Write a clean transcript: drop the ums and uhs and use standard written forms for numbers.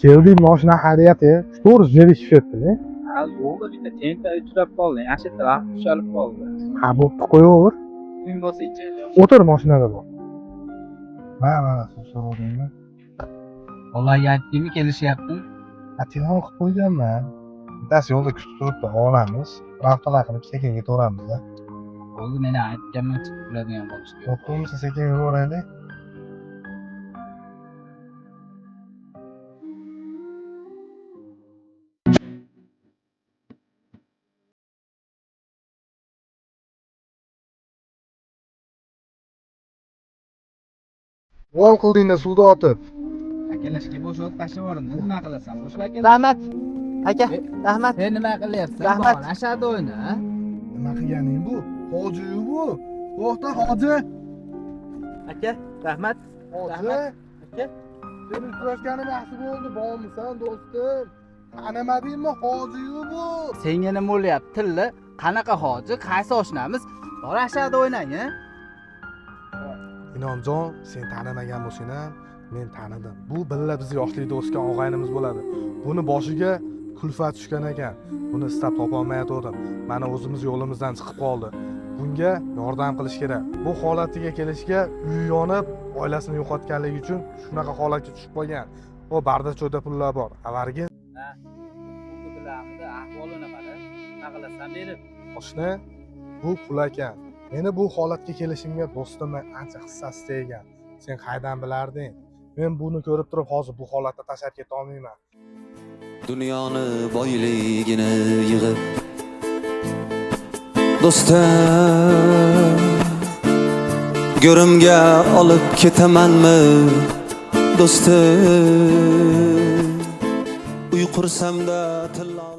Keldik, mashina haydayapti. To'g'ri, zerikib ketdi. Ha, yo'lda bitta tenta uchrab qoldi. Ana shu yerda vaqt tushalib qoldi. Ha, bo'pti, qo'yaver. Men bo'lsa ichaylik. O'tir, mashinada bor. Mana, suv so'radingmi? Allohga aytdingmi, kelishyaptimi? Ha, telefon qilib qo'yganman. Bittasi yo'lda kutib turibdi, olamiz. Vaqtlar qilib sekin ketaveramiz-da. Bo'ldi, men aytganman, chiqib turadigan bo'lishdi. Bo'pti, bo'lmasa sekin yuraveraylik. Voy qildingda suvda otib. Akalashga bo'sh ot tashlab yubordim. Nima qilasan? Bo'sh aka. Rahmat. Aka, rahmat. Sen nima qilyapsan? Rahmat. Bor, ashada o'yna. Ha? Nima qilganing bu? Hoji bu. To'xta, hoji. Aka, rahmat. Hoji. Rahmat. Aka. Seni uchrashganim yaxshi bo'ldi. Bormisan, do'stim? Tanimadingmi, hoji bu? Senga nima bo'lyapti? Tilla, qanaqa hoji? Qaysi oshnamiz? Bor, ashada o'ynang, ha? Inomjon, sen tanimagan bo'lsang ham, men tanidim. Bu billa biz yoshlikda o'sgan og'aynimiz bo'ladi. Buni boshiga kulfat tushgan ekan. Buni istab topolmayotgandim. Mana o'zimiz yo'limizdan chiqib qoldi. Bunga yordam qilish kerak. Bu holatiga kelishga uyi yonib, oilasini yo'qotganligi uchun shunaqa holatga tushib qolgan. O bardacho'da pullar bor. Avariga Bu bilamidi, ahvoli nimada? Nima qilasan berib? oshna bu pul ekan. Meni bu holatga kelishimga do'stimni ancha hissasi tegan. Sen qaydan bilarding? Men buni ko'rib turib hozir bu holatda tashlab keta olmayman. Dunyoni boyligini yig'ib do'stim go'rimga olib ketamanmi do'stim uy qursamda tillo